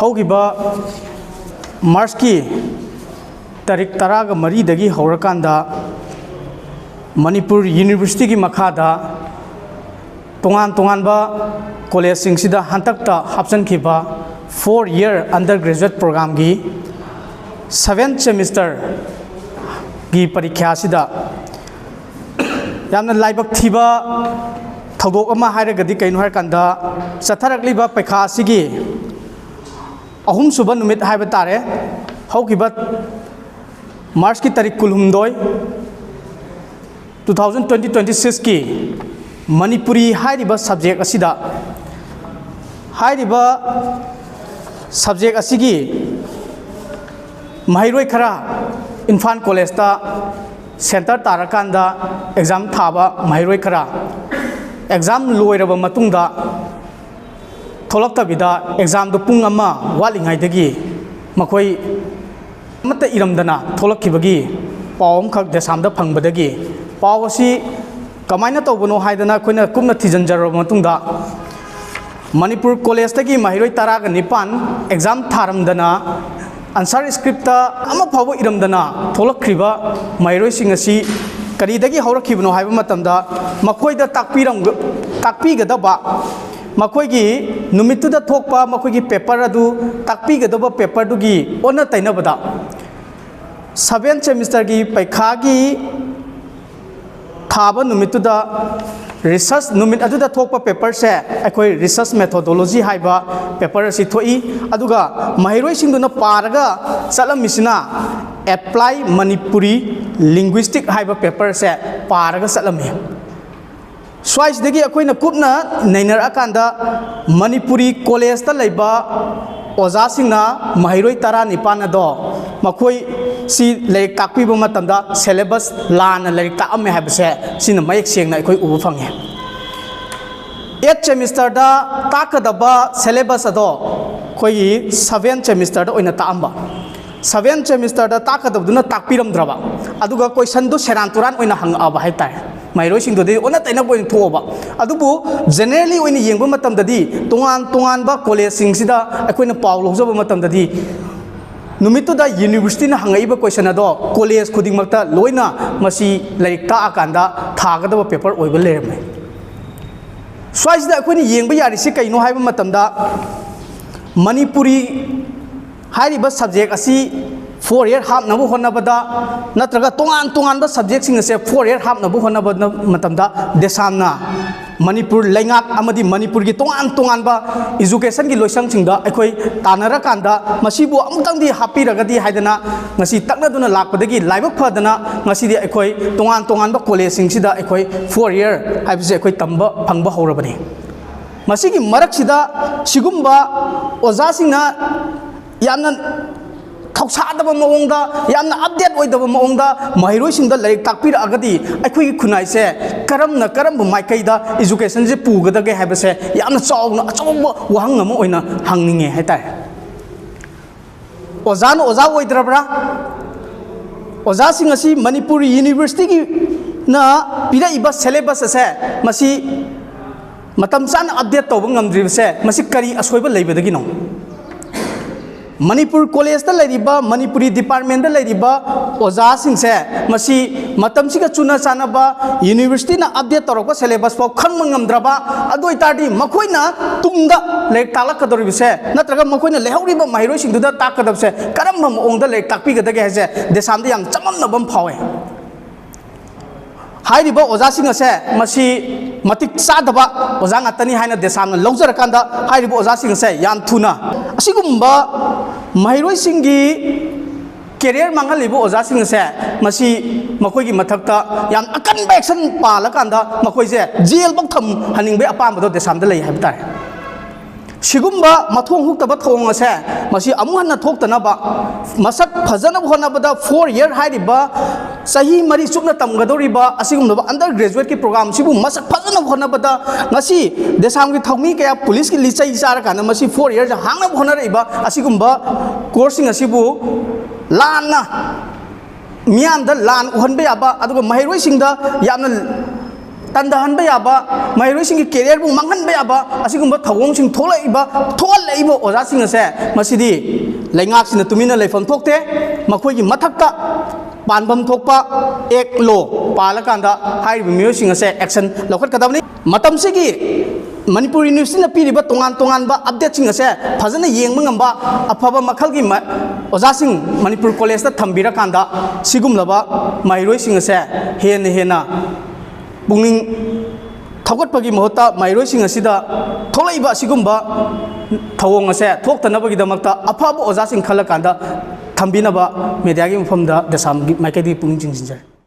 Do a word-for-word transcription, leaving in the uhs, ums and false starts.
ꯍꯧꯈꯤꯕ ꯃꯥꯔꯆꯀꯤ ꯇꯥꯔꯤꯛ ꯇꯔꯥꯒ ꯃꯔꯤꯗꯒꯤ ꯍꯧꯔꯀꯥꯟꯗ ꯃꯅꯤꯄꯨꯔ ꯌꯨꯅꯤꯚꯔꯁꯤꯇꯤꯒꯤ ꯃꯈꯥꯗ ꯇꯣꯉꯥꯟ ꯇꯣꯉꯥꯟꯕ ꯀꯣꯂꯦꯖꯁꯤꯡꯁꯤꯗ ꯍꯟꯗꯛꯇ ꯍꯥꯞꯆꯤꯟꯈꯤꯕ four year undergraduate programꯒꯤ seventh semesterꯒꯤ ꯄꯔꯤꯈ꯭ꯌꯥꯁꯤꯗ ꯌꯥꯝꯅ ꯂꯥꯏꯕꯛ ꯊꯤꯕ ꯊꯧꯗꯣꯛ ꯑꯃ ꯍꯥꯏꯔꯒꯗꯤ ꯀꯩꯅꯣ ꯍꯥꯏꯔꯀꯥꯟꯗ, ꯆꯠꯊꯔꯛꯂꯤꯕ ꯄꯩꯈꯥ ꯑꯁꯤꯒꯤ ꯑꯍꯨꯝꯁꯨꯕ ꯅꯨꯃꯤꯠ ꯍꯥꯏꯕ ꯇꯥꯔꯦ, ꯍꯧꯈꯤꯕ ꯃꯥꯔꯆꯀꯤ ꯇꯥꯔꯤꯛ ꯀꯨꯟꯍꯨꯝꯗꯣꯏ, two thousand twenty twenty sixꯀꯤ Manipuri ꯍꯥꯏꯔꯤꯕ subject ꯑꯁꯤꯗ, ꯍꯥꯏꯔꯤꯕ subject ꯑꯁꯤꯒꯤ ꯃꯍꯩꯔꯣꯏ ꯈꯔ ꯏꯝꯐꯥꯜ ꯀꯣꯂꯦꯖꯇ center ꯇꯥꯔꯀꯥꯟꯗ exam ꯊꯥꯕ ꯃꯍꯩꯔꯣꯏ ꯈꯔ exam ꯂꯣꯏꯔꯕ ꯃꯇꯨꯡꯗ ꯊꯣꯛꯂꯛꯇꯕꯤꯗ examꯗꯣ ꯄꯨꯡ ꯑꯃ ꯋꯥꯠꯂꯤꯉꯩꯗꯒꯤ ꯃꯈꯣꯏ ꯑꯃꯠꯇ ꯏꯔꯝꯗꯅ ꯊꯣꯛꯂꯛꯈꯤꯕꯒꯤ ꯄꯥꯎ ꯑꯃꯈꯛ ꯗꯦꯁꯥꯝꯗ ꯐꯪꯕꯗꯒꯤ, ꯄꯥꯎ ꯑꯁꯤ ꯀꯃꯥꯏꯅ ꯇꯧꯕꯅꯣ ꯍꯥꯏꯗꯅ ꯑꯩꯈꯣꯏꯅ ꯀꯨꯞꯅ ꯊꯤꯖꯤꯟꯖꯔꯕ ꯃꯇꯨꯡꯗ, ꯃꯅꯤꯄꯨꯔ ꯀꯣꯂꯦꯖꯇꯒꯤ ꯃꯍꯩꯔꯣꯏ ꯇꯔꯥꯒ ꯅꯤꯄꯥꯟ exam ꯊꯥꯔꯝꯗꯅ, answer scriptꯇ ꯑꯃ ꯐꯥꯎꯕ ꯏꯔꯝꯗꯅ ꯊꯣꯛꯂꯛꯈ꯭ꯔꯤꯕ ꯃꯍꯩꯔꯣꯏꯁꯤꯡ ꯑꯁꯤ ꯀꯔꯤꯗꯒꯤ ꯍꯧꯔꯛꯈꯤꯕꯅꯣ ꯍꯥꯏꯕ ꯃꯇꯝꯗ, ꯃꯈꯣꯏꯗ ꯇꯥꯛꯄꯤꯔꯝ-, ꯇꯥꯛꯄꯤꯒꯗꯕ, ꯃꯈꯣꯏꯒꯤ ꯅꯨꯃꯤꯠꯇꯨꯗ ꯊꯣꯛꯄ ꯃꯈꯣꯏꯒꯤ paper ꯑꯗꯨ, ꯇꯥꯛꯄꯤꯒꯗꯕ paperꯗꯨꯒꯤ ꯑꯣꯟꯅ ꯇꯩꯅꯕꯗ, seventh semesterꯒꯤ ꯄꯩꯈꯥꯒꯤ ꯊꯥꯕ ꯅꯨꯃꯤꯠꯇꯨꯗ research, ꯅꯨꯃꯤꯠ ꯑꯗꯨꯗ ꯊꯣꯛꯄ paperꯁꯦ ꯑꯩꯈꯣꯏ research methodology ꯍꯥꯏꯕ paper ꯑꯁꯤ ꯊꯣꯛꯏ꯫ ꯑꯗꯨꯒ ꯃꯍꯩꯔꯣꯏꯁꯤꯡꯗꯨꯅ ꯄꯥꯔꯒ ꯆꯠꯂꯝꯃꯤꯁꯤꯅ Apply Manipuri Linguistic ꯍꯥꯏꯕ paperꯁꯦ ꯄꯥꯔꯒ ꯆꯠꯂꯝꯃꯤ꯫ ꯁ꯭ꯋꯥꯏꯁꯤꯗꯒꯤ ꯑꯩꯈꯣꯏꯅ ꯀꯨꯞꯅ ꯅꯩꯅꯔꯛꯑꯀꯥꯟꯗ, ꯃꯅꯤꯄꯨꯔꯤ ꯀꯣꯂꯦꯖꯇ ꯂꯩꯕ ꯑꯣꯖꯥꯁꯤꯡꯅ ꯃꯍꯩꯔꯣꯏ ꯇꯔꯥꯅꯤꯄꯥꯟ ꯑꯗꯣ, ꯃꯈꯣꯏꯁꯤ ꯂꯥꯏꯔꯤꯛ ꯇꯥꯛꯄꯤꯕ ꯃꯇꯝꯗ syllabus ꯂꯥꯟꯅ ꯂꯥꯏꯔꯤꯛ ꯇꯥꯛꯑꯝꯃꯦ ꯍꯥꯏꯕꯁꯦ ꯁꯤꯅ ꯃꯌꯦꯛ ꯁꯦꯡꯅ ꯑꯩꯈꯣꯏ ꯎꯕ ꯐꯪꯉꯤ꯫ Eighth semesterꯗ ꯇꯥꯛꯀꯗꯕ syllabus ꯑꯗꯣ ꯑꯩꯈꯣꯏꯒꯤ seventh semesterꯗ ꯑꯣꯏꯅ ꯇꯥꯛꯑꯝꯕ, seventh semesterꯗ ꯇꯥꯛꯀꯗꯕꯗꯨꯅ ꯇꯥꯛꯄꯤꯔꯝꯗ꯭ꯔꯕ, ꯑꯗꯨꯒ questionꯗꯨ ꯁꯦꯔꯥꯟ ꯇꯨꯔꯥꯟ ꯑꯣꯏꯅ ꯍꯪꯉꯛꯑꯕ ꯍꯥꯏꯇꯥꯔꯦ꯫ ꯃꯍꯩꯔꯣꯏꯁꯤꯡꯗꯨꯗꯤ ꯑꯣꯟꯅ ꯇꯩꯅꯕ ꯑꯣꯏꯅ ꯊꯣꯛꯑꯕ꯫ ꯑꯗꯨꯕꯨ generally ꯑꯣꯏꯅ ꯌꯦꯡꯕ ꯃꯇꯝꯗꯗꯤ, ꯇꯣꯉꯥꯟ ꯇꯣꯉꯥꯟꯕ ꯀꯣꯂꯦꯖꯁꯤꯡꯁꯤꯗ ꯑꯩꯈꯣꯏꯅ ꯄꯥꯎ ꯂꯧꯖꯕ ꯃꯇꯝꯗꯗꯤ, ꯅꯨꯃꯤꯠꯇꯨꯗ ꯌꯨꯅꯤꯚꯔꯁꯤꯇꯤꯅ ꯍꯪꯉꯛꯏꯕ ꯀꯣꯏꯁꯟ ꯑꯗꯣ ꯀꯣꯂꯦꯖ ꯈꯨꯗꯤꯡꯃꯛꯇ ꯂꯣꯏꯅ ꯃꯁꯤ ꯂꯥꯏꯔꯤꯛ ꯇꯥꯛꯑꯀꯥꯟꯗ ꯊꯥꯒꯗꯕ ꯄꯦꯄꯔ ꯑꯣꯏꯕ ꯂꯩꯔꯝꯃꯦ꯫ ꯁ꯭ꯋꯥꯏꯁꯤꯗ ꯑꯩꯈꯣꯏꯅ ꯌꯦꯡꯕ ꯌꯥꯔꯤꯁꯤ ꯀꯩꯅꯣ ꯍꯥꯏꯕ ꯃꯇꯝꯗ, ꯃꯅꯤꯄꯨꯔꯤ ꯍꯥꯏꯔꯤꯕ ꯁꯕꯖꯦꯛ ꯑꯁꯤ ꯐꯣꯔ ꯏꯌꯔ ꯍꯥꯞꯅꯕ ꯍꯣꯠꯅꯕꯗ, ꯅꯠꯇ꯭ꯔꯒ ꯇꯣꯉꯥꯟ ꯇꯣꯉꯥꯟꯕ ꯁꯕꯖꯦꯛꯁꯤꯡ ꯑꯁꯦ ꯐꯣꯔ ꯏꯌꯔ ꯍꯥꯞꯅꯕ ꯍꯣꯠꯅꯕ ꯃꯇꯝꯗ, ꯗꯦꯁꯥꯝꯅ ꯃꯅꯤꯄꯨꯔ ꯂꯩꯉꯥꯛ ꯑꯃꯗꯤ ꯃꯅꯤꯄꯨꯔꯒꯤ ꯇꯣꯉꯥꯟ ꯇꯣꯉꯥꯟꯕ ꯏꯖꯨꯀꯦꯁꯟꯒꯤ ꯂꯣꯏꯁꯪꯁꯤꯡꯗ ꯑꯩꯈꯣꯏ ꯇꯥꯟꯅꯔꯀꯥꯟꯗ, ꯃꯁꯤꯕꯨ ꯑꯃꯨꯛꯇꯪꯗꯤ ꯍꯥꯞꯄꯤꯔꯒꯗꯤ ꯍꯥꯏꯗꯅ ꯉꯁꯤ ꯇꯛꯅꯗꯨꯅ ꯂꯥꯛꯄꯗꯒꯤ ꯂꯥꯏꯕꯛ ꯐꯗꯅ ꯉꯁꯤꯗꯤ ꯑꯩꯈꯣꯏ ꯇꯣꯉꯥꯟ ꯇꯣꯉꯥꯟꯕ ꯀꯣꯂꯦꯖꯁꯤꯡꯁꯤꯗ ꯑꯩꯈꯣꯏ ꯐꯣꯔ ꯏꯌꯔ ꯍꯥꯏꯕꯁꯦ ꯑꯩꯈꯣꯏ ꯇꯝꯕ ꯐꯪꯕ ꯍꯧꯔꯕꯅꯤ꯫ ꯃꯁꯤꯒꯤ ꯃꯔꯛꯁꯤꯗ ꯁꯤꯒꯨꯝꯕ ꯑꯣꯖꯥꯁꯤꯡꯅ ꯌꯥꯝꯅ ꯊꯧꯁꯥꯗꯕ ꯃꯑꯣꯡꯗ, ꯌꯥꯝꯅ ꯑꯞꯗꯦꯠ ꯑꯣꯏꯗꯕ ꯃꯑꯣꯡꯗ ꯃꯍꯩꯔꯣꯏꯁꯤꯡꯗ ꯂꯥꯏꯔꯤꯛ ꯇꯥꯛꯄꯤꯔꯛꯑꯒꯗꯤ ꯑꯩꯈꯣꯏꯒꯤ ꯈꯨꯟꯅꯥꯏꯁꯦ ꯀꯔꯝꯅ, ꯀꯔꯝꯕ ꯃꯥꯏꯀꯩꯗ ꯏꯖꯨꯀꯦꯁꯟꯁꯦ ꯄꯨꯒꯗꯒꯦ ꯍꯥꯏꯕꯁꯦ ꯌꯥꯝꯅ ꯆꯥꯎꯅ, ꯑꯆꯧꯕ ꯋꯥꯍꯪ ꯑꯃ ꯑꯣꯏꯅ ꯍꯪꯅꯤꯡꯉꯦ ꯍꯥꯏꯇꯥꯔꯦ꯫ ꯑꯣꯖꯥꯅ ꯑꯣꯖꯥ ꯑꯣꯏꯗ꯭ꯔꯕ꯭ꯔꯥ? ꯑꯣꯖꯥꯁꯤꯡ ꯑꯁꯤ ꯃꯅꯤꯄꯨꯔ ꯌꯨꯅꯤꯚꯔꯁꯤꯇꯤꯒꯤꯅ ꯄꯤꯔꯛꯏꯕ ꯁꯦꯂꯦꯕꯁ ꯑꯁꯦ ꯃꯁꯤ ꯃꯇꯝ ꯆꯥꯅ ꯑꯞꯗꯦꯠ ꯇꯧꯕ ꯉꯝꯗ꯭ꯔꯤꯕꯁꯦ ꯃꯁꯤ ꯀꯔꯤ ꯑꯁꯣꯏꯕ ꯂꯩꯕꯗꯒꯤꯅꯣ? ꯃꯅꯤꯄꯨꯔ ꯀꯣꯂꯦꯖꯇ ꯂꯩꯔꯤꯕ, ꯃꯅꯤꯄꯨꯔꯤ ꯗꯤꯄꯥꯔꯠꯃꯦꯟꯗ ꯂꯩꯔꯤꯕ ꯑꯣꯖꯥꯁꯤꯡꯁꯦ ꯃꯁꯤ ꯃꯇꯝꯁꯤꯒ ꯆꯨꯅ ꯆꯥꯟꯅꯕ ꯌꯨꯅꯤꯚꯔꯁꯤꯇꯤꯅ ꯑꯞꯗꯦꯠ ꯇꯧꯔꯛꯄ ꯁꯦꯂꯦꯕꯁ ꯐꯥꯎ ꯈꯪꯕ ꯉꯝꯗ꯭ꯔꯕ, ꯑꯗꯨ ꯑꯣꯏꯇꯥꯔꯗꯤ ꯃꯈꯣꯏꯅ ꯇꯨꯡꯗ ꯂꯥꯏꯔꯤꯛ ꯇꯥꯛꯂꯛꯀꯗꯧꯔꯤꯕꯁꯦ, ꯅꯠꯇ꯭ꯔꯒ ꯃꯈꯣꯏꯅ ꯂꯩꯍꯧꯔꯤꯕ ꯃꯍꯩꯔꯣꯏꯁꯤꯡꯗꯨꯗ ꯇꯥꯛꯀꯗꯕꯁꯦ ꯀꯔꯝꯕ ꯃꯑꯣꯡꯗ ꯂꯥꯏꯔꯤꯛ ꯇꯥꯛꯄꯤꯒꯗꯒꯦ ꯍꯥꯏꯁꯦ ꯗꯦꯁꯥꯝꯗ ꯌꯥꯝ ꯆꯃꯝꯅꯕ ꯑꯃ ꯐꯥꯎꯋꯦ꯫ ꯍꯥꯏꯔꯤꯕ ꯑꯣꯖꯥꯁꯤꯡ ꯑꯁꯦ ꯃꯁꯤ ꯃꯇꯤꯛ ꯆꯥꯗꯕ ꯑꯣꯖꯥ ꯉꯥꯛꯇꯅꯤ ꯍꯥꯏꯅ ꯗꯦꯁꯥꯝꯅ ꯂꯧꯖꯔꯀꯥꯟꯗ ꯍꯥꯏꯔꯤꯕ ꯑꯣꯖꯥꯁꯤꯡ ꯑꯁꯦ ꯌꯥꯝ ꯊꯨꯅ ꯑꯁꯤꯒꯨꯝꯕ ꯃꯍꯩꯔꯣꯏꯁꯤꯡꯒꯤ ꯀꯦꯔꯤꯌꯔ ꯃꯥꯡꯍꯜꯂꯤꯕ ꯑꯣꯖꯥꯁꯤꯡ ꯑꯁꯦ ꯃꯁꯤ ꯃꯈꯣꯏꯒꯤ ꯃꯊꯛꯇ ꯌꯥꯝ ꯑꯀꯟꯕ ꯑꯦꯛꯁꯟ ꯄꯥꯜꯂꯀꯥꯟꯗ ꯃꯈꯣꯏꯁꯦ ꯖꯦꯜꯐꯧ ꯊꯝꯍꯟꯅꯤꯡꯕꯒꯤ ꯑꯄꯥꯝꯕꯗꯣ ꯗꯦꯁꯥꯝꯗ ꯂꯩ ꯍꯥꯏꯕ ꯇꯥꯔꯦ꯫ ꯁꯤꯒꯨꯝꯕ ꯃꯊꯣꯡ ꯍꯨꯛꯇꯕ ꯊꯧꯑꯣꯡ ꯑꯁꯦ ꯃꯁꯤ ꯑꯃꯨꯛ ꯍꯟꯅ ꯊꯣꯛꯇꯅꯕ, ꯃꯁꯛ ꯐꯖꯅꯕ ꯍꯣꯠꯅꯕꯗ ꯐꯣꯔ ꯏꯌꯔ ꯍꯥꯏꯔꯤꯕ ꯆꯍꯤ ꯃꯔꯤ ꯆꯨꯞꯅ ꯇꯝꯒꯗꯧꯔꯤꯕ ꯑꯁꯤꯒꯨꯝꯂꯕ ꯑꯟꯗꯔ ꯒ꯭ꯔꯦꯖꯨꯋꯦꯠꯀꯤ ꯄ꯭ꯔꯣꯒ꯭ꯔꯥꯝꯁꯤꯕꯨ ꯃꯁꯛ ꯐꯖꯅꯕ ꯍꯣꯠꯅꯕꯗ ꯉꯁꯤ ꯗꯦꯁꯥꯝꯒꯤ ꯊꯧꯃꯤ ꯀꯌꯥ ꯄꯨꯂꯤꯁꯀꯤ ꯂꯤꯆꯩ ꯆꯥꯔꯀꯥꯟꯗ ꯃꯁꯤ ꯐꯣꯔ ꯏꯌꯔꯁꯦ ꯍꯥꯡꯅꯕ ꯍꯣꯠꯅꯔꯛꯏꯕ ꯑꯁꯤꯒꯨꯝꯕ ꯀꯣꯔꯁꯁꯤꯡ ꯑꯁꯤꯕꯨ ꯂꯥꯟꯅ ꯃꯤꯌꯥꯝꯗ ꯂꯥꯟ ꯎꯍꯟꯕ ꯌꯥꯕ, ꯑꯗꯨꯒ ꯃꯍꯩꯔꯣꯏꯁꯤꯡꯗ ꯌꯥꯝꯅ ꯇꯟꯊꯍꯟꯕ ꯌꯥꯕ, ꯃꯍꯩꯔꯣꯏꯁꯤꯡꯒꯤ ꯀꯦꯔꯤꯌꯔꯕꯨ ꯃꯥꯡꯍꯟꯕ ꯌꯥꯕ ꯑꯁꯤꯒꯨꯝꯕ ꯊꯧꯑꯣꯡꯁꯤꯡ ꯊꯣꯛꯂꯛꯏꯕ, ꯊꯣꯛꯍꯜꯂꯛꯏꯕ ꯑꯣꯖꯥꯁꯤꯡ ꯑꯁꯦ, ꯃꯁꯤꯗꯤ ꯂꯩꯉꯥꯛꯁꯤꯅ ꯇꯨꯃꯤꯟꯅ ꯂꯩꯐꯝ ꯊꯣꯛꯇꯦ꯫ ꯃꯈꯣꯏꯒꯤ ꯃꯊꯛꯇ ꯄꯥꯟꯐꯝ ꯊꯣꯛꯄ ꯑꯦꯛ, ꯂꯣ ꯄꯥꯜꯂꯀꯥꯟꯗ ꯍꯥꯏꯔꯤꯕ ꯃꯤꯑꯣꯏꯁꯤꯡ ꯑꯁꯦ ꯑꯦꯛꯁꯟ ꯂꯧꯈꯠꯀꯗꯕꯅꯤ꯫ ꯃꯇꯝꯁꯤꯒꯤ ꯃꯅꯤꯄꯨꯔ ꯌꯨꯅꯤꯚꯔꯁꯤꯇꯤꯅ ꯄꯤꯔꯤꯕ ꯇꯣꯉꯥꯟ ꯇꯣꯉꯥꯟꯕ ꯑꯞꯗꯦꯠꯁꯤꯡ ꯑꯁꯦ ꯐꯖꯅ ꯌꯦꯡꯕ ꯉꯝꯕ ꯑꯐꯕ ꯃꯈꯜꯒꯤ ꯃ-, ꯑꯣꯖꯥꯁꯤꯡ ꯃꯅꯤꯄꯨꯔ ꯀꯣꯂꯦꯖꯇ ꯊꯝꯕꯤꯔꯀꯥꯟꯗ, ꯁꯤꯒꯨꯝꯂꯕ ꯃꯍꯩꯔꯣꯏꯁꯤꯡ ꯑꯁꯦ ꯍꯦꯟꯅ ꯍꯦꯟꯅ ꯄꯨꯛꯅꯤꯡ ꯊꯧꯒꯠꯄꯒꯤ ꯃꯍꯨꯠꯇ, ꯃꯍꯩꯔꯣꯏꯁꯤꯡ ꯑꯁꯤꯗ ꯊꯣꯛꯂꯛꯏꯕ ꯑꯁꯤꯒꯨꯝꯕ ꯊꯧꯑꯣꯡ ꯑꯁꯦ ꯊꯣꯛꯇꯅꯕꯒꯤꯗꯃꯛꯇ ꯑꯐꯕ ꯑꯣꯖꯥꯁꯤꯡ ꯈꯜꯂꯀꯥꯟꯗ ꯊꯝꯕꯤꯅꯕ ꯃꯦꯗꯤꯌꯥꯒꯤ ꯃꯐꯝꯗ ꯗꯦꯁꯥꯝꯒꯤ ꯃꯥꯏꯀꯩꯗꯒꯤ ꯄꯨꯛꯅꯤꯡ ꯆꯤꯡꯁꯤꯟꯖꯔꯤ꯫